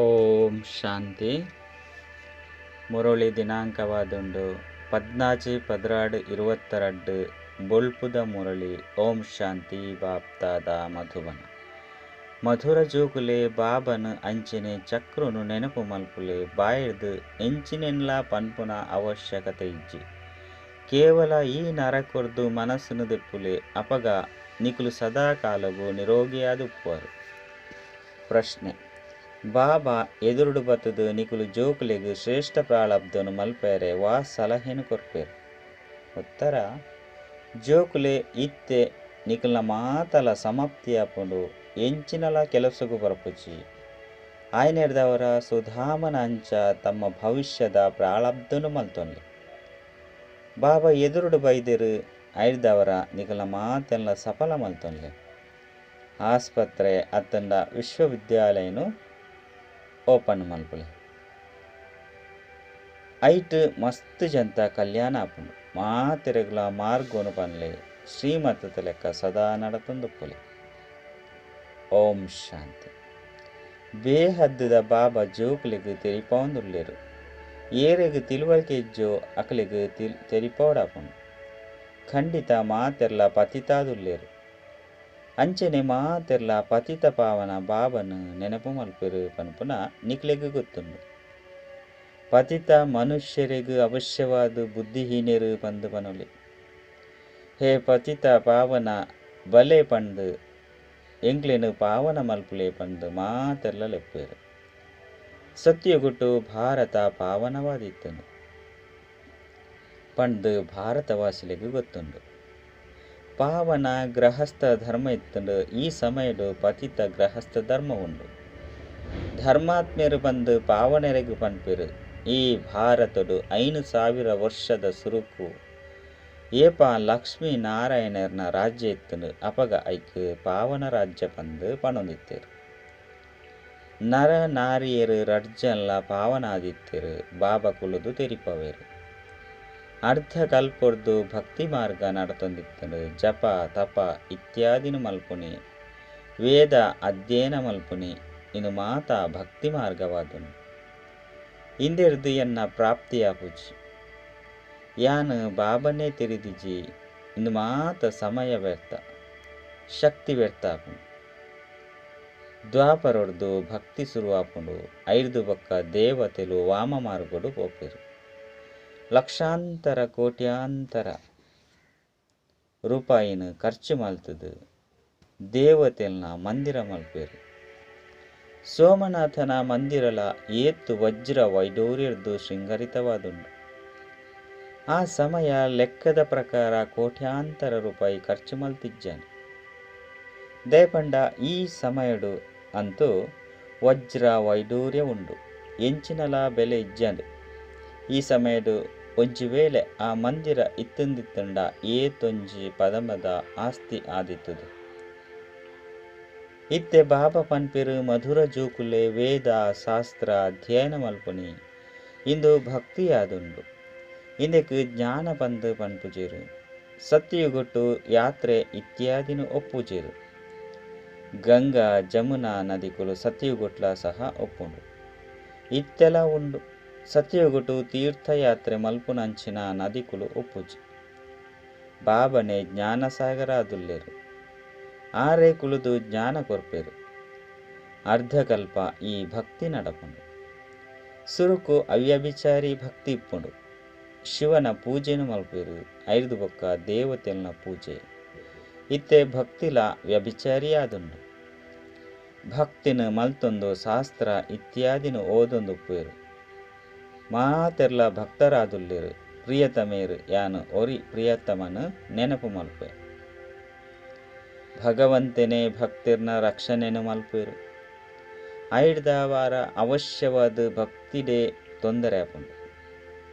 ಓಂ ಶಾಂತಿ. ಮುರಳಿ ದಿನಾಂಕವಾದುಂಡು 14-12-22. ಬೊಳ್ಪುದ ಮುರಳಿ. ಓಂ ಶಾಂತಿ. ಬಾಪ್ದಾದ, ಮಧುಬನ. ಮಧುರ ಜೋಕುಲೆ, ಬಾಬನ್ ಅಂಚನೆ ಚಕ್ರನು ನೆನಪು ಮಲ್ಪುಲೆ. ಬಾಯಿರ್ದ್ ಎಂಚಿನೆನ್ಲಾ ಪನ್ಪುನ ಅವಶ್ಯಕತೆ ಇಜ್ಜಿ. ಕೇವಲ ಈ ನರಕೊರ್ದು ಮನಸ್ಸುನು ದೆಪ್ಪುಲೆ. ಅಪಗ ನಿಕುಲು ಸದಾ ಕಾಲೊಗು ನಿರೋಗಿಯಾದ್ ಉಪ್ಪುವರು. ಪ್ರಶ್ನೆ. ಬಾಬಾ ಎದುರುಡು ಬತ್ತುದು ನಿಕುಲು ಜೋಕುಲೆಗ್ ಶ್ರೇಷ್ಠ ಪ್ರಾಳಬ್ಧನು ಮಲ್ಪೆರೆ ವಾ ಸಲಹೆನ್ ಕೊರ್ಪೆರ್? ಉತ್ತರ. ಜೋಕುಲೆ, ಇತ್ತೆ ನಿಕಲ್ನ ಮಾತಲ ಸಮಾಪ್ತಿ ಆಪುಂಡು. ಎಂಚಿನಲ ಕೆಲಸಗು ಬರ್ಪುಜಿ. ಆಯ್ನೆರ್ದವರ ಸುಧಾಮನ ಅಂಚ ತಮ್ಮ ಭವಿಷ್ಯದ ಪ್ರಾಳಬ್ಧನು ಮಲ್ತೊನ್ಲೆ. ಬಾಬಾ ಎದುರುಡು ಬೈದೆರ್. ಐರ್ದವರ ನಿಕಲ್ನ ಮಾತೆಲ್ಲ ಸಫಲ ಮಲ್ತೊನ್ಲೆ. ಆಸ್ಪತ್ರೆ ಅತ್ತಂಡ ವಿಶ್ವವಿದ್ಯಾಲಯನು ಓಪನ್ ಮಲ್ಪುಲೆ. ಐಟ್ ಮಸ್ತ್ ಜಂತ ಕಲ್ಯಾಣ ಆಪುಂಡು. ಮಾತೆರೆಗ್ಲ ಮಾರ್ಗೊನು ಪನ್ಲೆ. ಶ್ರೀಮತದ ಲೆಕ್ಕ ಸದಾ ನಡತೊಂದುಪ್ಪುಲೆ. ಓಂ ಶಾಂತಿ. ಬೇಹದ್ದುದ ಬಾಬಾ ಜೋಕುಲೆಗ್ ತೆರಿಪಾವೊಂದುಲ್ಲೆರ್. ಏರೆಗ್ ತಿಳುವಳಿಕೆ ಇಜ್ಜೋ ಅಕಲೆಗ್ ತೆರಿಪಾವೊಡಾಪುಂಡು. ಖಂಡಿತ ಮಾತೆರ್ಲ ಪತಿತಾದುಲ್ಲೆರ್. ಅಂಚನೆ ಮಾತೆರ್ಲ ಪತಿತ ಪಾವನ ಬಾಬನ್ ನೆನಪು ಮಲ್ಪೆರ್ ಪನ್ಪುನ ನಿಕ್ಲೆಗ್ ಗೊತ್ತುಂಡು. ಪತಿತ ಮನುಷ್ಯರೆಗ್ ಅವಶ್ಯವಾದ ಬುದ್ಧಿಹೀನೆರ್ ಪಂದ್ ಪನೊಲಿ. ಹೇ ಪತಿತ ಪಾವನ ಬಲೆ ಪಂದ್, ಎಂಕ್ಲೆನ್ ಪಾವನ ಮಲ್ಪುಲೆ ಪಂದ್ ಮಾತೆರ್ಲ ಲೆಪ್ಪುವೆರ್. ಸತ್ಯಯುಗಟ್ಟು ಭಾರತ ಪಾವನವಾದಿತ್ತುಂಡು ಪಂದ್ ಭಾರತವಾಸಿಲೆಗ್ ಗೊತ್ತುಂಡು. ಪಾವನ ಗೃಹಸ್ಥ ಧರ್ಮ ಇತ್ತುಂಡು. ಈ ಸಮಯಡು ಪತಿತ ಗೃಹಸ್ಥ ಧರ್ಮ ಉಂಡು. ಧರ್ಮಾತ್ಮೆರು ಪಂದ್ ಪಾವನೆರೆಗ್ ಪನ್ಪೆರ್. ಈ ಭಾರತಡು 5000 ವರ್ಷದ ಸುರುಕು ಏಪ ಲಕ್ಷ್ಮೀ ನಾರಾಯಣೆರ್ನ ರಾಜ್ಯ ಇತ್ತುಂಡು, ಅಪಗ ಐಕ್ ಪಾವನ ರಾಜ್ಯ ಪಂದ್ ಪನೊಂದಿತ್ತೆರ್. ನರ ನಾರಿಯರು ರಡ್ಜನ್ಲ ಪಾವನ ಆದಿತ್ತೆರ್. ಬಾಬಾ ಕುಲುದು ತೆರಿಪಾವೆರ್. ಅರ್ಧ ಕಲ್ಪೊರ್ದು ಭಕ್ತಿ ಮಾರ್ಗ ನಡತೊಂದಿತ್ತುಂಡು. ಜಪ ತಪ ಇತ್ಯಾದಿನ ಮಲ್ಪುನಿ, ವೇದ ಅಧ್ಯಯನ ಮಲ್ಪುನಿ, ಇಂದು ಮಾತಾ ಭಕ್ತಿ ಮಾರ್ಗವಾದುಂಡು. ಇಂದೆರ್ದ್ ಎನ್ನ ಪ್ರಾಪ್ತಿ ಆಪುಜಿ. ಯಾನ್ ಬಾಬನೇ ತೆರಿದಿಜಿ. ಇಂದು ಮಾತ ಸಮಯ ವ್ಯರ್ಥ, ಶಕ್ತಿ ವ್ಯರ್ಥ ಆಪುಂಡು. ದ್ವಾಪರೊರ್ದು ಭಕ್ತಿ ಸುರು ಆಪುಂಡು. ಐರ್ದ್ ಬೊಕ್ಕ ದೇವತೆಲು ವಾಮ ಮಾರ್ಗಡು ಪೋಪೆರ್. ಲಕ್ಷಾಂತರ ಕೋಟ್ಯಾಂತರ ರೂಪಾಯಿನ ಖರ್ಚು ಮಲ್ತುದು ದೇವತೆಲ್ನ ಮಂದಿರ ಮಲ್ಪೆರ್. ಸೋಮನಾಥನ ಮಂದಿರಲ ಏತ್ ವಜ್ರ ವೈಡೂರ್ಯರ್ದು ಶೃಂಗರಿತವಾದುಂಡು. ಆ ಸಮಯ ಲೆಕ್ಕದ ಪ್ರಕಾರ ಕೋಟ್ಯಾಂತರ ರೂಪಾಯಿ ಖರ್ಚು ಮಲ್ತಿಜ್ಜಾಂಡ್. ದಯಪಂಡ ಈ ಸಮಯಡು ಅಂತೂ ವಜ್ರ ವೈಡೂರ್ಯ ಉಂಡು. ಎಂಚಿನಲ ಬೆಲೆ ಇಜ್ಜಾಂಡ್. ಈ ಸಮಯಡು ಒಂಜಿ ವೇಳೆ ಆ ಮಂದಿರ ಇತ್ತಂದಿತ್ತಂಡ ಏತೊಂಜಿ ಪದಮದ ಆಸ್ತಿ ಆದಿತ್ತುದು. ಇತ್ತೆ ಬಾಬಾ ಪನ್ಪೆರ್, ಮಧುರ ಜೋಕುಲೆ, ವೇದ ಶಾಸ್ತ್ರ ಅಧ್ಯಯನ ಮಲ್ಪುನಿ ಇಂದು ಭಕ್ತಿಯಾದುಂಡು. ಇಂದೆಕ್ ಜ್ಞಾನ ಪಂದ್ ಪನ್ಪುಜೆರ್. ಸತ್ಯಯುಗಟ್ಟು ಯಾತ್ರೆ ಇತ್ಯಾದಿನ ಒಪ್ಪುಜೆರ್. ಗಂಗಾ ಜಮುನಾ ನದಿಕುಲು ಸತ್ಯಯುಗಟ್ಲ ಸಹ ಒಪ್ಪುಂಡು. ಇತ್ತೆಲ ಉಂಡು. ಸತ್ಯಯುಗಟ್ಟು ತೀರ್ಥಯಾತ್ರೆ ಮಲ್ಪುನಂಚಿನ ನದಿಕುಲು ಒಪ್ಪುಜಿ. ಬಾಬನೆ ಜ್ಞಾನಸಾಗರ ಆದುಲ್ಲೆರ್. ಆರೇ ಕುಲುದು ಜ್ಞಾನ ಕೊರ್ಪೆರ್. ಅರ್ಧಕಲ್ಪ ಈ ಭಕ್ತಿ ನಡಪುಂಡು. ಸುರುಕು ಅವ್ಯಭಿಚಾರಿ ಭಕ್ತಿ ಇಪ್ಪುಂಡು. ಶಿವನ ಪೂಜೆನು ಮಲ್ಪೆರ್. ಐರ್ದ್ ಬೊಕ್ಕ ದೇವತೆಲ್ನ ಪೂಜೆ. ಇತ್ತೆ ಭಕ್ತಿಲ ವ್ಯಭಿಚಾರಿ ಆದುಂಡು. ಭಕ್ತಿನ ಮಲ್ತೊಂದು ಶಾಸ್ತ್ರ ಇತ್ಯಾದಿನ ಓದೊಂದುಪ್ಪುವೆರ್. ಮಾತೆರ್ಲ ಭಕ್ತರಾದುಲ್ಲೆರ್. ಪ್ರಿಯತಮೇರ್ ಯಾನ್ ಒರಿ ಪ್ರಿಯತಮನ್ ನೆನಪು ಮಲ್ಪೆ. ಭಗವಂತನೇ ಭಕ್ತಿರ್ನ ರಕ್ಷಣೆನು ಮಲ್ಪೆರ್. ಐರ್ದವಾರ ಅವಶ್ಯವಾದ ಭಕ್ತಿಡೇ ತೊಂದರೆ ಆಪುಂಡು.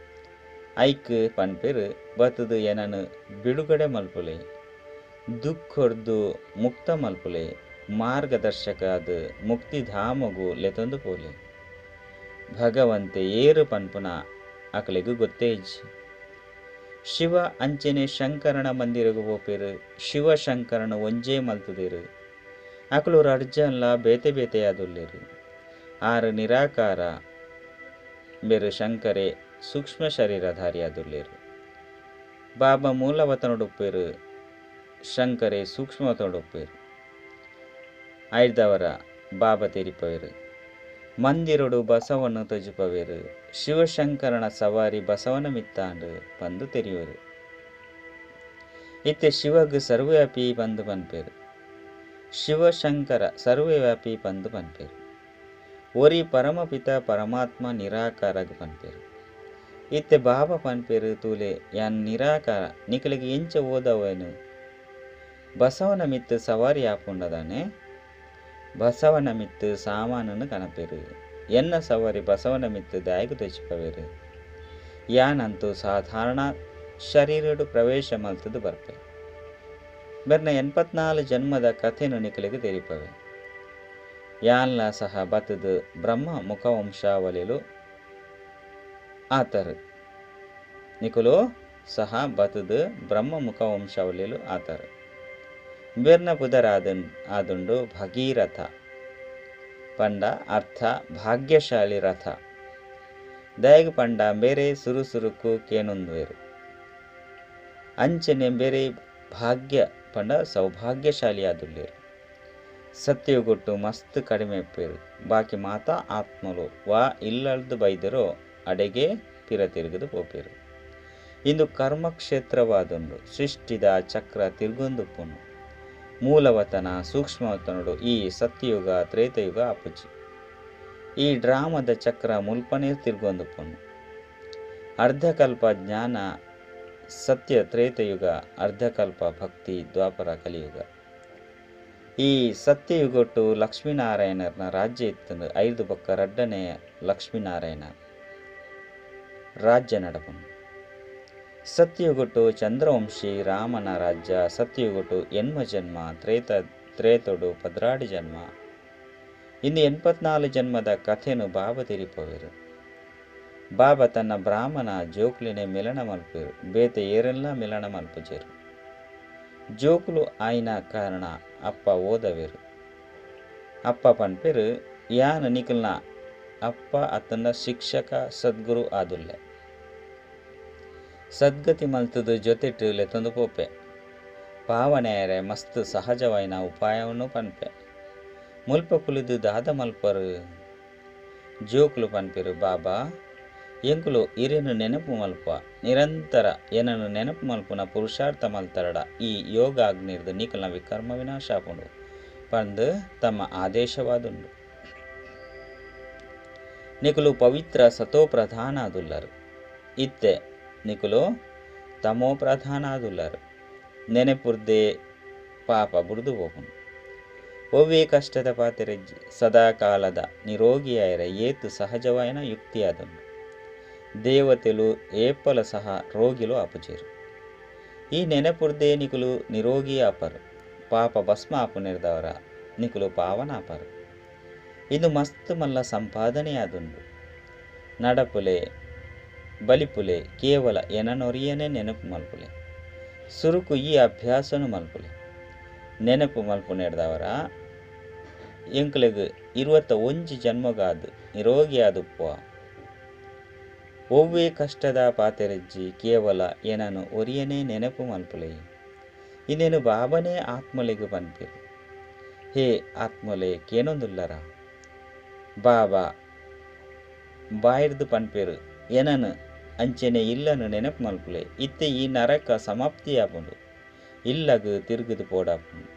ಐಕ್ ಪನ್ಪೆರ್, ಬತ್ತುದು ಎನನು ಬಿಡುಗಡೆ ಮಲ್ಪುಲೆ, ದುಃಖೊರ್ದು ಮುಕ್ತ ಮಲ್ಪುಲೆ, ಮಾರ್ಗದರ್ಶಕ ಆದ್ ಮುಕ್ತಿಧಾಮಗು ಲೆತೊಂದು ಪೋಲೆ. ಭಗವಂತೆ ಏರು ಪನ್ಪುನ ಅಕಲೆಗ್ ಗೊತ್ತೇ ಇಜ್ಜಿ. ಶಿವ ಅಂಚನೆ ಶಂಕರನ ಮಂದಿರಗು ಪೋಪೆರ್. ಶಿವ ಶಂಕರನ ಒಂಜೇ ಮಲ್ತುದೆರ್. ಅಕುಲು ರಡ್ಜನ್ಲ ಬೇತೆ ಬೇತೆಯಾದುಲ್ಲೆರ್. ಆರು ನಿರಾಕಾರ ಬೇರು ಶಂಕರೆ ಸೂಕ್ಷ್ಮ ಶರೀರಧಾರಿಯಾದುಲ್ಲೇರು. ಬಾಬಾ ಮೂಲವತನೊಡುಪ್ಪೇರು, ಶಂಕರೆ ಸೂಕ್ಷ್ಮವತನೊಡುಪ್ಪೇರು. ಆಯ್ದವರ ಬಾಬಾ ತೆರಿಪವೇರು. ಮಂದಿರೊಡು ಬಸವನು ತೊಜುಪವೇರು. ಶಿವಶಂಕರನ ಸವಾರಿ ಬಸವನ ಮಿತ್ತಾಂಡು ಪಂದು ತೆರಿಯುವರು. ಇತ್ತೆ ಶಿವಗ್ ಸರ್ವವ್ಯಾಪಿ ಪಂದು ಪನ್ಪೇರು. ಶಿವಶಂಕರ ಸರ್ವವ್ಯಾಪಿ ಪಂದು ಪನ್ಪೇರು. ಒರಿ ಪರಮಪಿತ ಪರಮಾತ್ಮ ನಿರಾಕಾರಗ್ ಪನ್ಪೇರು. ಇತ್ತೆ ಬಾಬಾ ಪನ್ಪೇರು ತೂಲೆ ಯಾನ್ ನಿರಾಕಾರ ನಿಕಲಿಗೆ ಎಂಚ ಓದವೇನು. ಬಸವನ ಮಿತ್ತು ಸವಾರಿ ಆಪುಂಡದಾನೆ. ಬಸವನ ಮಿತ್ತು ಸಾಮಾನನ್ನು ಕನಪೇರು. ಎನ್ನ ಸವಾರಿ ಬಸವನ ಮಿತ್ತು ದಾಯಗ ತೊಚಿಪವೇರು. ಯಾನಂತೂ ಸಾಧಾರಣ ಶರೀರಡು ಪ್ರವೇಶ ಮಲ್ತದು ಬರ್ಪೆ. ಬೆರ್ನ 84 ಜನ್ಮದ ಕಥೆನು ನಿಕಲಿಗೆ ತೆರಿಪವೆ. ಯಾನ್ಲ ಸಹ ಬತ್ತದು ಬ್ರಹ್ಮ ಮುಖವಂಶಾವಳಿಲು ಆತರು. ನಿಕುಲು ಸಹ ಬತ್ತದು ಬ್ರಹ್ಮ ಮುಖವಂಶಾವಳಿಲು ಆತರು. ಬೆರ್ನ ಪುದರ ಆದುಂಡು ಭಗೀರಥ ಪಂಡ ಅರ್ಥ ಭಾಗ್ಯಶಾಲಿ ರಥ. ದಯಗ ಪಂಡ ಬೇರೆ ಸುರು ಸುರುಕು ಕೇನೊಂದುವೇರು. ಅಂಚನೆ ಬೇರೆ ಭಾಗ್ಯ ಪಂಡ ಸೌಭಾಗ್ಯಶಾಲಿ ಆದುಲ್ಲೇರು. ಸತ್ಯಗೊಟ್ಟು ಮಸ್ತ್ ಕಡಿಮೆ ಪೇರು. ಬಾಕಿ ಮಾತಾ ಆತ್ಮಲು ವಾ ಇಲ್ಲಲ್ದು ಬೈದರೋ ಅಡೆಗೆ ಪಿರ ತಿರುಗದು ಪೋಪೇರು. ಇಂದು ಕರ್ಮಕ್ಷೇತ್ರವಾದುಂಡು. ಸೃಷ್ಟಿದ ಚಕ್ರ ತಿರುಗೊಂದುಪ್ಪುನು. ಮೂಲವತನ ಸೂಕ್ಷ್ಮವತನುಡು ಈ ಸತ್ಯಯುಗ ತ್ರೇತಯುಗ ಅಪುಜಿ. ಈ ಡ್ರಾಮದ ಚಕ್ರ ಮುಲ್ಪನೆ ತಿರುಗೊಂದುಪ್ಪುನು. ಅರ್ಧಕಲ್ಪ ಜ್ಞಾನ ಸತ್ಯ ತ್ರೇತಯುಗ, ಅರ್ಧಕಲ್ಪ ಭಕ್ತಿ ದ್ವಾಪರ ಕಲಿಯುಗ. ಈ ಸತ್ಯಯುಗೊಟ್ಟು ಲಕ್ಷ್ಮೀನಾರಾಯಣನ ರಾಜ್ಯ ಇತ್ತಂದು 5 ಬೊಕ್ಕ 2ನೇ ಲಕ್ಷ್ಮೀನಾರಾಯಣ ರಾಜ್ಯ ನಡಪನು. ಸತ್ಯಯುಗೊಟ್ಟು ಚಂದ್ರವಂಶಿ ರಾಮನ ರಾಜ್ಯ. ಸತ್ಯಯುಗೊಟ್ಟು ಎನ್ಮ ಜನ್ಮ, ತ್ರೇತೊಡು 12 ಜನ್ಮ. ಇಂದು 84 ಜನ್ಮದ ಕಥೆನು ಬಾಬಾ ತಿರಿಪವೇರು. ಬಾಬಾ ತನ್ನ ಬ್ರಾಹ್ಮಣ ಜೋಕ್ಲಿನೆ ಮಿಲನ ಮಲ್ಪೇರು. ಬೇತೆ ಏರೆಲ್ಲ ಮಿಲನ ಮಲ್ಪುಜೇರು. ಜೋಕುಲು ಆಯ್ನ ಕಾರಣ ಅಪ್ಪ ಓದವೇರು. ಅಪ್ಪ ಪನ್ಪೇರು ಯಾನ ನಿಕಲ್ನ ಅಪ್ಪ ಅತನ ಶಿಕ್ಷಕ ಸದ್ಗುರು ಆದುಲ್ಲೆ. ಸದ್ಗತಿ ಮಲ್ತದು ಜೊತೆಟು ಲೆತ್ತೊಂದು ಪೋಪೆ. ಪಾವನೆಯರೆ ಮಸ್ತ್ ಸಹಜವಾಯಿನ ಉಪಾಯವನ್ನು ಪನ್ಪೆ. ಮುಲ್ಪ ಕುಲಿದು ದಾದ ಮಲ್ಪರು. ಜೋಕುಲು ಪನ್ಪೇರು ಬಾಬಾ ಎಂಕುಲು ಇರೇನು ನೆನಪು ಮಲ್ಪ ನಿರಂತರ ಏನನ್ನು ನೆನಪು ಮಲ್ಪುನ ಪುರುಷಾರ್ಥ ಮಲ್ತರಡ ಈ ಯೋಗಾಗ್ನಿರ್ದು ನಿಕಲ್ನ ವಿಕರ್ಮ ವಿನಾಶಾಪುಂಡು ಪಂದು ತಮ್ಮ ಆದೇಶವಾದುಂಡು. ನಿಕುಲು ಪವಿತ್ರ ಸತೋ ಪ್ರಧಾನ ಆದುಲ್ಲರು. ಇತ್ತೆ ನಿಕುಲು ತಮೋ ಪ್ರಧಾನ ಆದುಲ್ಲರು. ನೆನೆಪುರ್ದೆ ಪಾಪ ಬುಡ್ದು ಹೋಗುನು. ಒವ್ವೇ ಕಷ್ಟದ ಪಾತೆರೆಜ್ಜಿ ಸದಾಕಾಲದ ನಿರೋಗಿಯಾಯರ ಏತು ಸಹಜವಾಯನ ಯುಕ್ತಿಯಾದುಂಡು. ದೇವತೆಲು ಏಪಲ ಸಹ ರೋಗಿಲು ಆಪುಜೇರು. ಈ ನೆನಪುರ್ದೆ ನಿಕುಲು ನಿರೋಗಿ ಆಪರು. ಪಾಪ ಭಸ್ಮ ಆಪು ನೆರೆದವರ ನಿಕುಲು ಪಾವನ ಆಪರು. ಇದು ಮಸ್ತ್ ಮಲ್ಲ ಸಂಪಾದನೆಯಾದುಂಡು. ನಡಪುಲೆ ಬಲಿಪುಲೆ ಕೇವಲ ಎನನೊರಿಯನೇ ನೆನಪು ಮಲ್ಪುಲೆ. ಸುರುಕು ಈ ಅಭ್ಯಾಸನು ಮಲ್ಪುಲೆ. ನೆನಪು ಮಲ್ಪು ನೆರೆದವರ ಎಂಕಲೆಗ್ 21 ಜನ್ಮಗಾದು ನಿರೋಗಿಯಾದುಪ್ಪ. ಒವ್ವೇ ಕಷ್ಟದ ಪಾತೆರೆಜ್ಜಿ ಕೇವಲ ಏನನು ಒರಿಯನೇ ನೆನಪು ಮಲ್ಪುಲೆ. ಇನ್ನೇನು ಬಾಬನೇ ಆತ್ಮಲೆಗು ಪನ್ಪೇರು. ಹೇ ಆತ್ಮಲೆ ಕೇನೊಂದುಲ್ಲರ ಬಾಬಾ ಬಾಯಿರ್ದು ಪನ್ಪೇರು ಏನನು ಅಂಚೆನೆ ಇಲ್ಲನು ನೆನಪು ಮಲ್ಪುಲೆ. ಇತ್ತೆ ಈ ನರಕ ಸಮಾಪ್ತಿಯಾಪುಂಡು. ಇಲ್ಲಗು ತಿರುಗುದು ಪೋಡಾಪುಂಡು.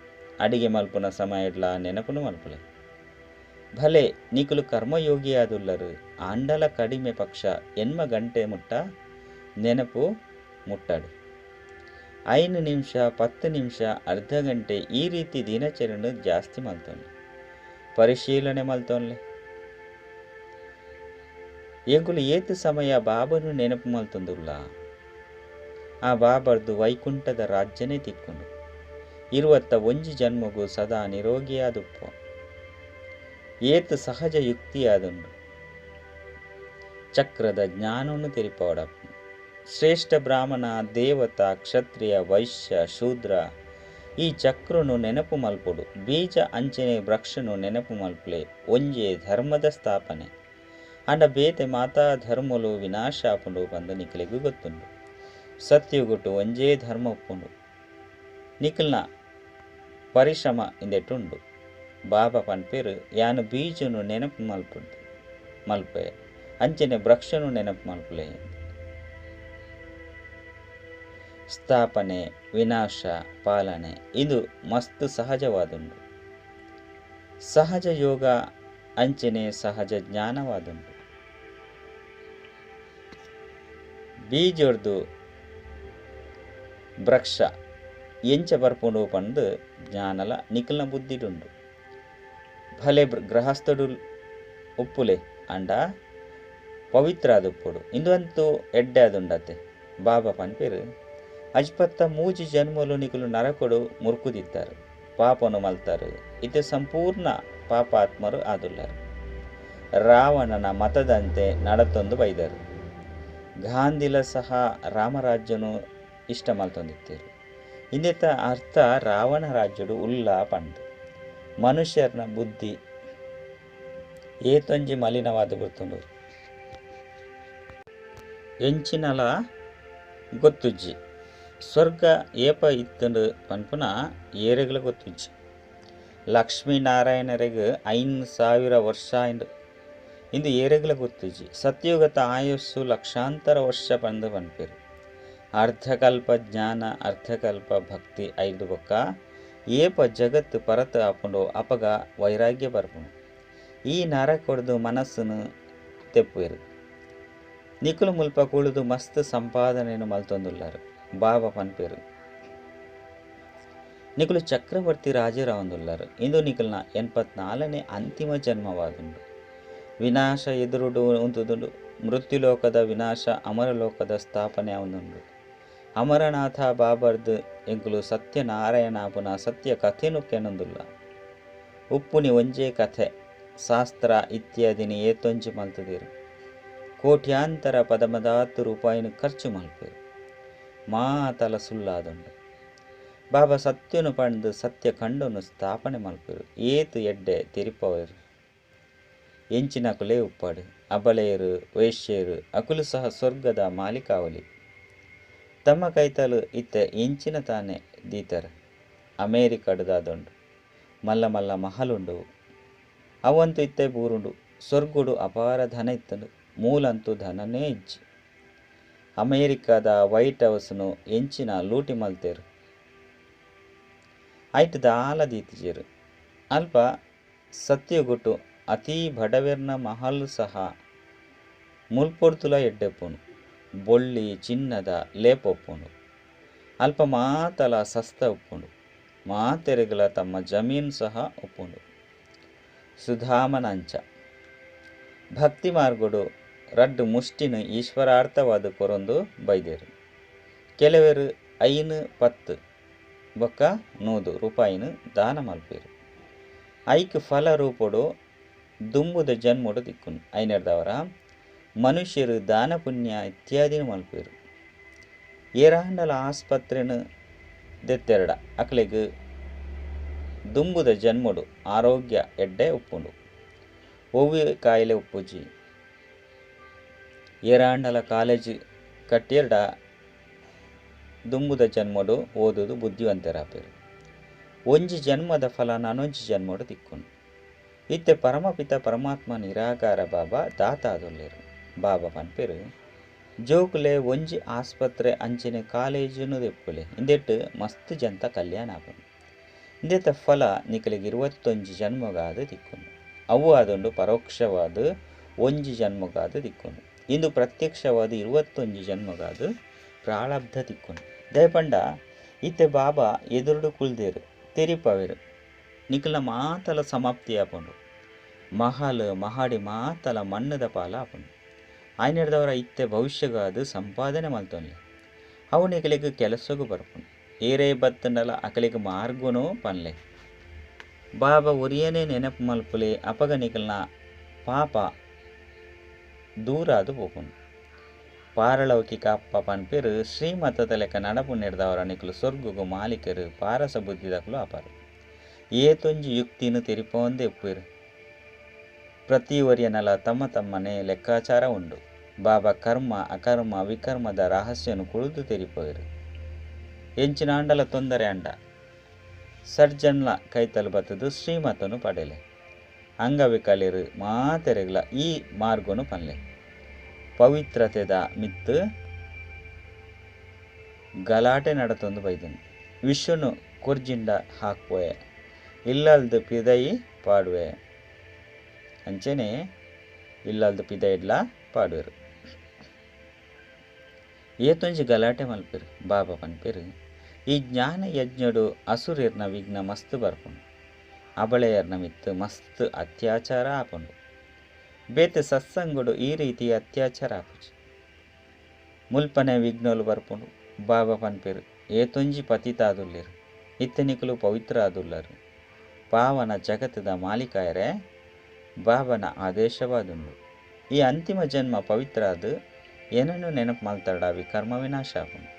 ಅಡಿಗೆ ಮಲ್ಪುನ ಸಮಯಡ್ಲ ನೆನಪುನು ಮಲ್ಪುಲೆ. ಭಲೆ ನಿಕುಲು ಕರ್ಮಯೋಗಿಯಾದುಲ್ಲರು. ಆಂಡಲ ಕಡಿಮೆ ಪಕ್ಷ ಎನ್ಮ ಗಂಟೆ ಮುಟ್ಟ ನೆನಪು ಮುಟ್ಟಾಡು. 5 ನಿಮಿಷ 10 ನಿಮಿಷ ಅರ್ಧ ಗಂಟೆ ಈ ರೀತಿ ದಿನಚರಣೆ ಜಾಸ್ತಿ ಮಲ್ತೊನ್ಲೆ. ಪರಿಶೀಲನೆ ಮಲ್ತೊನ್ಲೆ. ಎಂಕುಲು ಏತು ಸಮಯ ಬಾಬನು ನೆನಪು ಮಲ್ತೊಂದುಲ್ಲ. ಆ ಬಾಬರ್ದು ವೈಕುಂಠದ ರಾಜ್ಯನೇ ತಿಕ್ಕೊಂಡು. 21 ಜನ್ಮಗೂ ಸದಾ ನಿರೋಗಿಯಾದುಪ್ಪ. ಏತು ಸಹಜ ಯುಕ್ತಿಯಾದುಂಡು. ಚಕ್ರದ ಜ್ಞಾನವನ್ನು ತೆರಿಪವಡಪ್ಪ. ಶ್ರೇಷ್ಠ ಬ್ರಾಹ್ಮಣ ದೇವತಾ ಕ್ಷತ್ರಿಯ ವೈಶ್ಯ ಶೂದ್ರ ಈ ಚಕ್ರನು ನೆನಪು ಮಲ್ಪೊಡು. ಬೀಜ ಅಂಚನೆ ವೃಕ್ಷನು ನೆನಪು ಮಲ್ಪುಲೆ. ಒಂಜೇ ಧರ್ಮದ ಸ್ಥಾಪನೆ. ಆಂಡ ಬೇತೆ ಮಾತಾ ಧರ್ಮೊಲು ವಿನಾಶ ಆಪುಂಡು ಪಂದ್ ನಿಕಲೆಗ್ ಗೊತ್ತುಂಡು. ಸತ್ಯುಗೊಟು ಒಂಜೇ ಧರ್ಮ ಉಪ್ಪುಂಡು. ನಿಕಲ್ನ ಪರಿಶ್ರಮ ಇಂದೆಟುಂಡು. ಬಾಬಾ ಪನ್ಪೆರ್ ಯಾನ್ ಬೀಜನು ನೆನಪು ಮಲ್ಪೆ ಅಂಚನೆ ವೃಕ್ಷನು ನೆನಪು ಮಲ್ಪುಲೆ. ಸ್ಥಾಪನೆ ವಿನಾಶ ಪಾಲನೆ ಇದು ಮಸ್ತ್ ಸಹಜವಾದುಂಡು. ಸಹಜ ಯೋಗ ಅಂಚನೆ ಸಹಜ ಜ್ಞಾನವಾದುಂಡು. ಬೀಜೊರ್ದು ವೃಕ್ಷ ಎಂಚ ಬರ್ಪುಂಡು ಪಂದ್ ಜ್ಞಾನಲ ನಿಕಲ್ನ ಬುದ್ಧಿಡುಂಡು. ಭಲೆ ಗೃಹಸ್ಥಡು ಉಪ್ಪುಲೆ ಅಂಡ ಪವಿತ್ರ ಆದುಪ್ಪುಡು. ಇಂದು ಅಂತೂ ಎಡ್ಡೆ ಆದುಂಡತೆ. ಬಾಬಾ ಪನ್ಪೆರ್ ಅಜ್ಪತ್ತ ಮೂಜಿ ಜನ್ಮಲು ನಿಕುಲು ನರಕೊಡು ಮುರ್ಕುದಿತ್ತಾರೆ, ಪಾಪನು ಮಲ್ತಾರೆ. ಇತ್ತೆ ಸಂಪೂರ್ಣ ಪಾಪಾತ್ಮರು ಆದುಲ್ಲರು. ರಾವಣನ ಮತದಂತೆ ನಡತೊಂದು ಬೈದರು. ಗಾಂಧಿಲ ಸಹ ರಾಮರಾಜ್ಯನು ಇಷ್ಟ ಮಲ್ತೊಂದಿತ್ತೇರು. ಇಂದೆತ ಅರ್ಥ ರಾವಣ ರಾಜ್ಯಡು ಉಲ್ಲ ಪಂದು. ಮನುಷ್ಯರ್ನ ಬುದ್ಧಿ ಏತೊಂಜಿ ಮಲಿನವಾದ ಬರ್ತುಂಡು ಎಂಚಿನಲ ಗೊತ್ತುಜ್ಜಿ. ಸ್ವರ್ಗ ಏಪ ಇತ್ತುಂಡು ಪನ್ಪುನ ಏರೆಗ್ಲ ಗೊತ್ತುಜ್ಜಿ. ಲಕ್ಷ್ಮೀನಾರಾಯಣರೆಗ್ 5000 ವರ್ಷ ಆಯಿಂಡು. ಇಂದು ಏರೆಗ್ಲ ಗೊತ್ತುಜ್ಜಿ. ಸತ್ಯುಗತ ಆಯುಸ್ಸು ಲಕ್ಷಾಂತರ ವರ್ಷ ಪಂದು ಪನ್ಪೆರು. ಅರ್ಧಕಲ್ಪ ಜ್ಞಾನ ಅರ್ಧಕಲ್ಪ ಭಕ್ತಿ ಐದು ಬೊಕ್ಕ ಏಪ ಜಗತ್ತು ಪರತು ಆಪುಂಡು ಅಪಗ ವೈರಾಗ್ಯ ಬರ್ಪುಂಡು. ಈ ನರಕೊಡ್ದು ಮನಸ್ಸುನು ತೆಪ್ಪುವೆರು. ನಿಕುಲು ಮುಲ್ಪ ಕುಳುದು ಮಸ್ತ್ ಸಂಪಾದನೆಯನ್ನು ಮಲ್ತೊಂದುಲ್ಲಾರು. ಬಾಬಾ ಪನ್ಪೆರು ನಿಕುಲು ಚಕ್ರವರ್ತಿ ರಾಜರಾವಂದುಲ್ಲಾರು. ಇಂದು ನಿಕಲ್ನ 84ನೇ ಅಂತಿಮ ಜನ್ಮವಾದುಂಡು. ವಿನಾಶ ಎದುರುಡು ಉಂತುದುಂಡು. ಮೃತ್ಯುಲೋಕದ ವಿನಾಶ ಅಮರಲೋಕದ ಸ್ಥಾಪನೆ ಆವೊಂದುಂಡು. ಅಮರನಾಥ ಬಾಬರ್ದು ಎಂಕುಲು ಸತ್ಯನಾರಾಯಣಾಪುನ ಸತ್ಯ ಕಥೆನು ಕೆನೊಂದುಲ್ಲ. ಉಪ್ಪುನಿ ಒಂಜೇ ಕಥೆ ಶಾಸ್ತ್ರ ಇತ್ಯಾದಿನಿ ಏತೊಂಜಿ ಮಲ್ತುದೆರು. ಕೋಟ್ಯಾಂತರ ಪದಮದಾತ್ ರೂಪಾಯಿನ ಖರ್ಚು ಮಲ್ಪೆರು. ಮಾತಲ ಸುಲ್ಲಾದುಂಡು. ಬಾಬಾ ಸತ್ಯನು ಪಂದು ಸತ್ಯ ಖಂಡನು ಸ್ಥಾಪನೆ ಮಲ್ಪೆರು. ಏತು ಎಡ್ಡೆ ತೆರಿಪವೆರು. ಎಂಚಿನಕುಲೇ ಉಪ್ಪಾಡು ಅಬಲೆಯರು ವೇಶ್ಯರು ಅಕುಲು ಸಹ ಸ್ವರ್ಗದ ಮಾಲಿಕಾವಲಿ. ತಮ್ಮ ಕೈತಲು ಇತ್ತೆ ಎಂಚಿನ ತಾನೆ ದೀತರ. ಅಮೇರಿಕಡ್ದಾದುಂಡು ಮಲ್ಲ ಮಲ್ಲ ಮಹಲುಂಡು. ಅವಂತು ಇತ್ತೆ ಬೂರುಂಡು. ಸ್ವರ್ಗುಡು ಅಪಾರ ಧನ ಇತ್ತುಂಡು. ಮೂಲಂತೂ ಧನನೇ ಇಜ್ಜಿ. ಅಮೇರಿಕಾದ ವೈಟ್ ಹೌಸ್ನು ಎಂಚಿನ ಲೂಟಿ ಮಲ್ತೇರು. ಐಟ್ ದಾಲ ದೀತಿಜೆರು. ಅಲ್ಪ ಸತ್ಯಗುಟ್ಟು ಅತಿ ಬಡವೆರ್ನ ಮಹಲ್ ಸಹ ಮುಲ್ಪೊಡ್ತುಲ ಎಡ್ಡೆಪ್ಪುಂಡು. ಬೊಳ್ಳಿ ಚಿನ್ನದ ಲೇಪೊಪ್ಪುಂಡು. ಅಲ್ಪ ಮಾತಲ ಸಸ್ತ ಉಪ್ಪುಂಡು. ಮಾತೆರೆಗಳ ತಮ್ಮ ಜಮೀನು ಸಹ ಉಪ್ಪುಂಡು. ಸುಧಾಮನಂಚ ಭಕ್ತಿ ಮಾರ್ಗಡು ರಡ್ಡು ಮುಷ್ಟಿನ ಈಶ್ವರಾರ್ಥವಾದ ಕೊರೊಂದು ಬೈದೇರು. ಕೆಲವರು 5, 10 ಬೊಕ್ಕ 100 ರೂಪಾಯಿನ ದಾನ ಮಲ್ಪೇರು. ಐಕ್ ಫಲ ರೂಪೊಡು ದುಂಬುದ ಜನ್ಮೊಡು ದಿಕ್ಕುನು. ಐನೆರ್ದವರ ಮನುಷ್ಯರು ದಾನ ಪುಣ್ಯ ಇತ್ಯಾದಿನ ಮಲ್ಪೇರು. ಏರಾಂಡಲ ಆಸ್ಪತ್ರೆನ ದೆತ್ತೆರಡ ಅಕ್ಲೆಗ್ ದುಂಬುದ ಜನ್ಮೊಡು ಆರೋಗ್ಯ ಎಡ್ಡೆ ಉಪ್ಪುಂಡು. ಒವ್ವೆ ಕಾಯಿಲೆ ಉಪ್ಪುಜಿ. ಏರಾಂಡಲ ಕಾಲೇಜ್ ಕಟ್ಟಿಯರ್ಡ ದುಂಬುದ ಜನ್ಮೊಡು ಓದುದು ಬುದ್ಧಿವಂತರಾಪೇರು. ಒಂಜಿ ಜನ್ಮದ ಫಲ ನಾನೊಂಜಿ ಜನ್ಮೊಡು ದಿಕ್ಕುಂಡು. ಇತ್ತೆ ಪರಮಪಿತ ಪರಮಾತ್ಮ ನಿರಾಕಾರ ಬಾಬಾ ದಾತಾದುಲ್ಲೇರು. ಬಾಬಾ ಪನ್ಪೆರು ಜೋಕುಲೆ ಒಂಜಿ ಆಸ್ಪತ್ರೆ ಅಂಚನೆ ಕಾಲೇಜುನು ದೆಪ್ಪುಲೆ. ಇಂದೆಟ್ಟು ಮಸ್ತ್ ಜಂತ ಕಲ್ಯಾಣ ಆಪುಂಡು. ಇಂದೆತ ಫಲ ನಿಕಲೆಗ್ 21 ಜನ್ಮಗಾದ ದಿಕ್ಕುಂಡು. ಅವು ಆದುಂಡು ಪರೋಕ್ಷವಾದ ಒಂಜಿ ಜನ್ಮಗಾದ ದಿಕ್ಕುಂಡು. ಇಂದು ಪ್ರತ್ಯಕ್ಷವಾದ 21 ಜನ್ಮಗಾದ ಪ್ರಾರಬ್ಧ ದಿಕ್ಕುಂಡು. ದಯಪಂಡ ಇತ್ತೆ ಬಾಬಾ ಎದುರುಡು ಕುಲ್ದೇರು ತೆರಿಪವೇರು. ನಿಕಲ್ನ ಮಾತಲ ಸಮಾಪ್ತಿ ಆಪುಂಡು. ಮಹಲ್ ಮಹಾಡಿ ಮಾತಲ ಮಣ್ಣದ ಪಾಲ ಆಪುಂಡು. ಆಯ್ನೆಡ್ದವರ ಇತ್ತೆ ಭವಿಷ್ಯಗಾದ ಸಂಪಾದನೆ ಮಲ್ತೊನ್ಲೆ. ಅವು ನಿಕಲೆಗ್ ಕೆಲಸಗು ಬರ್ಪುಂಡು. ಏರೇ ಬತ್ತಂಡಲ ಅಕಲೆಗ್ ಮಾರ್ಗುನು ಪನ್ಲೆ. ಬಾಬಾ ಒರಿಯನೇ ನೆನಪು ಮಲ್ಪುಲೆ. ಅಪಗ ನಿಕಲ್ನ ಪಾಪ ದೂರಾದು ಪೋಪುಂಡು. ಪಾರಲೌಕಿಕ ಅಪ್ಪ ಪನ್ಪೆರ್ ಶ್ರೀಮತದ ಲೆಕ್ಕ ನಡಪುನೆಡ್ದಾವರ ನಿಕುಲು ಸೊರ್ಗುಗು ಮಾಲೀಕೆರ್, ಪಾರಸ ಬುದ್ಧಿದಕುಲು ಆಪರ್. ಏತೊಂಜಿ ಯುಕ್ತಿನ್ ತೆರಿಪಾವೊಂದೆ ಇಪ್ಪುವೆರ್. ಪ್ರತಿ ಒರಿಯನಲ ತಮ್ಮ ತಮ್ಮನೇ ಲೆಕ್ಕಾಚಾರ ಉಂಡು. ಬಾಬಾ ಕರ್ಮ, ಅಕರ್ಮ, ವಿಕರ್ಮದ ರಹಸ್ಯನು ಕುಳ್ಳುದು ತೆರಿಪಾವೆರ್. ಎಂಚಿನಾಂಡಲ ತೊಂದರೆ ಆಂಡ ಸರ್ಜನ್ಲ ಕೈತಲ್ ಬತ್ತುದು ಶ್ರೀಮತನು ಪಡೆಲೆ. ಅಂಗವಿಕಲೆರ್ ಮಾತೆರೆಗ್ಲ ಈ ಮಾರ್ಗೊನು ಪನ್ಲೆ. ಪವಿತ್ರತೆದ ಮಿತ್ತ್ ಗಲಾಟೆ ನಡತೊಂದು ಬೈದ್ಂಡ್. ವಿಷೊನು ಕೊರ್ಜಿಂಡ ಹಾಕ್ವೆ, ಇಲ್ಲಲ್ದ್ ಪಿದಯಿ ಪಾಡುವೆ. ಅಂಚೆನೆ ಇಲ್ಲಲ್ದ್ ಪಿದಯಿಡ್ಲಾ ಪಾಡುವೆರ್. ಏತೊಂಜಿ ಗಲಾಟೆ ಮಲ್ಪೆರ್. ಬಾಬಾ ಪನ್ಪೆರ್, ಈ ಜ್ಞಾನ ಯಜ್ಞೊಡು ಅಸುರೆರ್ನ ವಿಘ್ನ ಮಸ್ತ್ ಬರ್ಪುಂಡು. ಅಬಳೆಯರ್ನ ಮಿತ್ತ್ ಮಸ್ತ್ ಅತ್ಯಾಚಾರ ಆಪುಂಡು. ಬೇತೆ ಸತ್ಸಂಗೊಡು ಈ ರೀತಿ ಅತ್ಯಾಚಾರ ಆಪುಜಿ. ಮುಲ್ಪನೆ ವಿಘ್ನೊಲು ಬರ್ಪುಂಡು. ಬಾಬಾ ಪನ್ಪೆರ್, ಏತೊಂಜಿ ಪತಿತ ಆದುಲ್ಲೆರ್. ಇತ್ತೆ ನಿಕುಲು ಪವಿತ್ರ ಆದುಲ್ಲರ್. ಪಾವನ ಜಗತ್ತ್ದ ಮಾಲೀಕಾಯೆರೆ ಬಾಬನ ಆದೇಶವಾದುಂಡು. ಈ ಅಂತಿಮ ಜನ್ಮ ಪವಿತ್ರ ಆದ್ ಎನನ್ ನೆನಪು ಮಲ್ತರ್ಡ ವಿಕರ್ಮ ವಿನಾಶ ಆಪುಂಡು.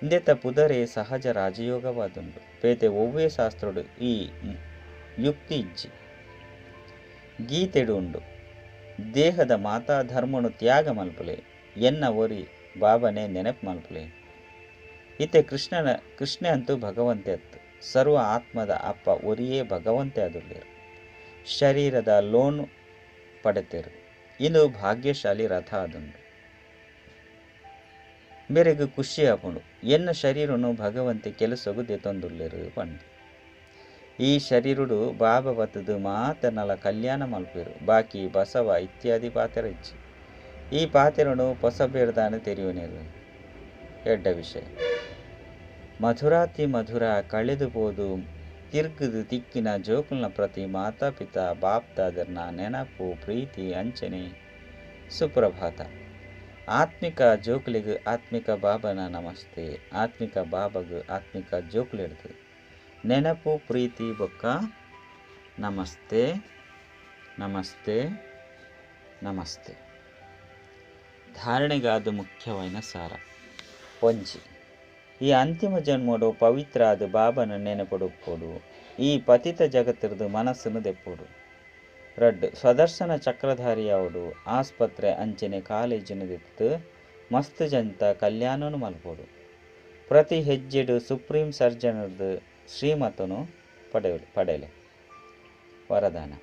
ಇಂದೆತ ಪುದರೇ ಸಹಜ ರಾಜಯೋಗವಾದುಂಡು. ಬೇತೆ ಒವ್ವೇ ಶಾಸ್ತ್ರೊಡು ಈ ಯುಕ್ತಿ ಇಜ್ಜಿ. ಗೀತೆಡ್ ಉಂಡು. ದೇಹದ ಮಾತಾ ಧರ್ಮೊನು ತ್ಯಾಗ ಮಲ್ಪುಲೆ. ಎನ್ನ ಒರಿ ಬಾಬನೇ ನೆನಪು ಮಲ್ಪುಲೆ. ಇತ್ತೆ ಕೃಷ್ಣನ ಕೃಷ್ಣೆ ಅಂತೂ ಭಗವಂತೆ ಅತ್ತ್. ಸರ್ವ ಆತ್ಮದ ಅಪ್ಪ ಒರಿಯೇ ಭಗವಂತೆ ಆದುಲ್ಲೆರ್. ಶರೀರದ ಲೋನ್ ಪಡೆತೆರ್. ಇಂದು ಭಾಗ್ಯಶಾಲಿ ರಥ ಆದುಂಡು. ಮೇರೆಗ್ ಖುಷಿ ಆಪುಂಡು. ಎನ್ನ ಶರೀರನು ಭಗವಂತೆ ಕೆಲಸೊಗು ದೆತೊಂದುಲ್ಲೆರ್ ಪಂದ್. ಈ ಶರೀರೊಡು ಬಾಬಾ ಬತ್ತುದು ಮಾತೆರ್ನಲ ಕಲ್ಯಾಣ ಮಲ್ಪುವೆರ್. ಬಾಕಿ ಬಸವ ಇತ್ಯಾದಿ ಪಾತೆರ ಇಜ್ಜಿ. ಈ ಪಾತೆರೊನು ಪೊಸಬೆರ್ ದಾನೆ ತೆರಿಯೊನೆರ್. ಎಡ್ಡೆ ವಿಷಯ. ಮಧುರಾತಿ ಮಧುರ ಕಳೆದು ಪೋದು ತಿರ್ಗುದು ತಿಕ್ಕಿನ ಜೋಕುಲ್ನ ಪ್ರತಿ ಮಾತಾ ಪಿತಾ ಬಾಪ್ ದಾದೆರ್ನ ನೆನಪು ಪ್ರೀತಿ ಅಂಚನೆ ಸುಪ್ರಭಾತ. ಆತ್ಮಿಕ ಜೋಕುಲೆಗ್ ಆತ್ಮಿಕ ಬಾಬನ ನಮಸ್ತೆ. ಆತ್ಮಿಕ ಬಾಬಗ್ ಆತ್ಮಿಕ ಜೋಕುಲೆಡ್ದ್ ನೆನಪು ಪ್ರೀತಿ ಬೊಕ್ಕ ನಮಸ್ತೆ ನಮಸ್ತೆ ನಮಸ್ತೆ. ಧಾರಣೆಗಾದ್ ಮುಖ್ಯವಾಯಿನ ಸಾರ. ಒಂಜಿ. ಈ ಅಂತಿಮ ಜನ್ಮೊಡು ಪವಿತ್ರ ಆದ್ ಬಾಬನ ನೆನಪುಡು ಉಪ್ಪೊಡು. ಈ ಪತಿತ ಜಗತ್ತ್ರ್ದ್ ಮನಸ್ಸ್ನ್ ದೆಪ್ಪೊಡು. ರಡ್ಡ್. ಸ್ವದರ್ಶನ ಚಕ್ರಧಾರಿ ಆವೊಡು. ಆಸ್ಪತ್ರೆ ಅಂಚೆನೆ ಕಾಲೇಜಿನ್ ದೆತ್ತ್ದ್ ಮಸ್ತ್ ಜನತ ಕಲ್ಯಾಣನ್ ಮಲ್ಪೊಡು. ಪ್ರತಿ ಹೆಜ್ಜೆಡ್ ಸುಪ್ರೀಂ ಸರ್ಜನ್ರ್ದ್ ಶ್ರೀಮತೊನು ಪಡೆಯೊಲಿ ಪಡೆಲೆ. ವರದಾನ.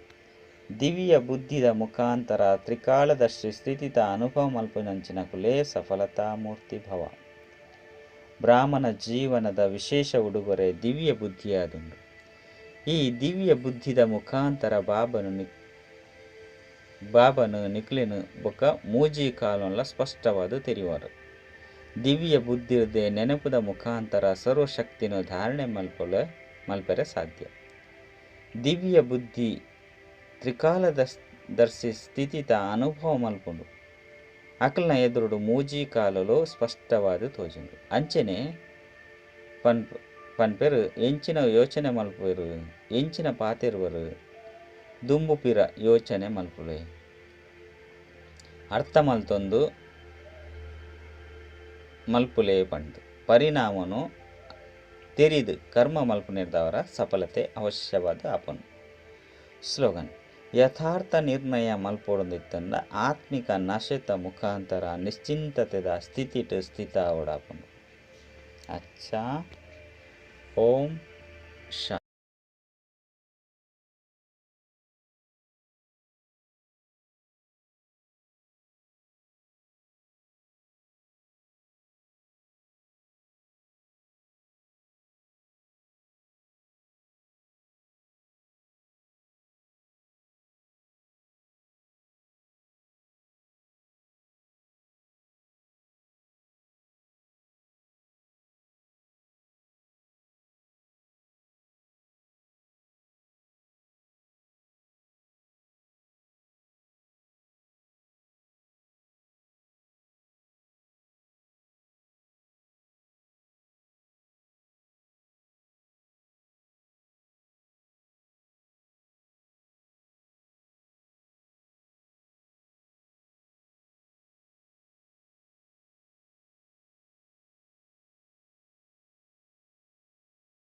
ದಿವ್ಯ ಬುದ್ಧಿದ ಮುಖಾಂತರ ತ್ರಿಕಾಲದರ್ಶಿ ಸ್ಥಿತಿತ ಅನುಭವ ಮಲ್ಪುನಂಚಿನಕುಲೇ ಸಫಲತಾ ಮೂರ್ತಿ ಭವ. ಬ್ರಾಹ್ಮಣ ಜೀವನದ ವಿಶೇಷ ಉಡುಗೊರೆ ದಿವ್ಯ ಬುದ್ಧಿಯಾದುಂಡು. ಈ ದಿವ್ಯ ಬುದ್ಧಿದ ಮುಖಾಂತರ ಬಾಬನು ಬಾಬನು ನಿಕ್ಲೆನ್ ಬೊಕ್ಕ ಮೂಜಿ ಕಾಲೊನ್ಲ ಸ್ಪಷ್ಟವಾದ್ ತೆರಿಯುವರು. ದಿವ್ಯ ಬುದ್ಧಿರ್ದೆ ನೆನಪುದ ಮುಖಾಂತರ ಸರ್ವಶಕ್ತಿನ್ ಧಾರಣೆ ಮಲ್ಪೊಲೆ ಮಲ್ಪೆರೆ ಸಾಧ್ಯ. ದಿವ್ಯ ಬುದ್ಧಿ ತ್ರಿಕಾಲದರ್ಶಿ ಸ್ಥಿತಿತ ಅನುಭವ ಮಲ್ಪುಂಡು. ಅಕಲ್ನ ಎದುರುಡು ಮೂಜಿ ಕಾಲೊಲು ಸ್ಪಷ್ಟವಾದ್ ತೋಜುಂಡು. ಅಂಚೆನೆ ಪನ್ಪ್ ಪನ್ಪೆರ್ ಎಂಚಿನ ಯೋಚನೆ ಮಲ್ಪುವೆರ್ ಎಂಚಿನ ಪಾತೆರುವರು ದುಂಬು ಪಿರ ಯೋಚನೆ ಮಲ್ಪುಲೆ. ಅರ್ಥ ಮಲ್ತೊಂದು ಮಲ್ಪುಲೆ ಪಂದ್ ಪರಿಣಾಮನು ತೆರಿದ್ ಕರ್ಮ ಮಲ್ಪುನೆರ್ದಾವರ ಸಫಲತೆ ಅವಶ್ಯವಾದ್ ಆಪುಂಡು. ಸ್ಲೋಗನ್. ಯಥಾರ್ಥ ನಿರ್ಣಯ ಮಲ್ಪೊಡೊಂದಿತ್ತಂಡ ಆತ್ಮಿಕ ನಶೆತ ಮುಖಾಂತರ ನಿಶ್ಚಿಂತತೆದ ಸ್ಥಿತಿಟ್ ಸ್ಥಿತ ಆವೊಡಾಪುಂಡು. ಅಚ್ಚಾ. ಓಂ ಶಾಂತಿ.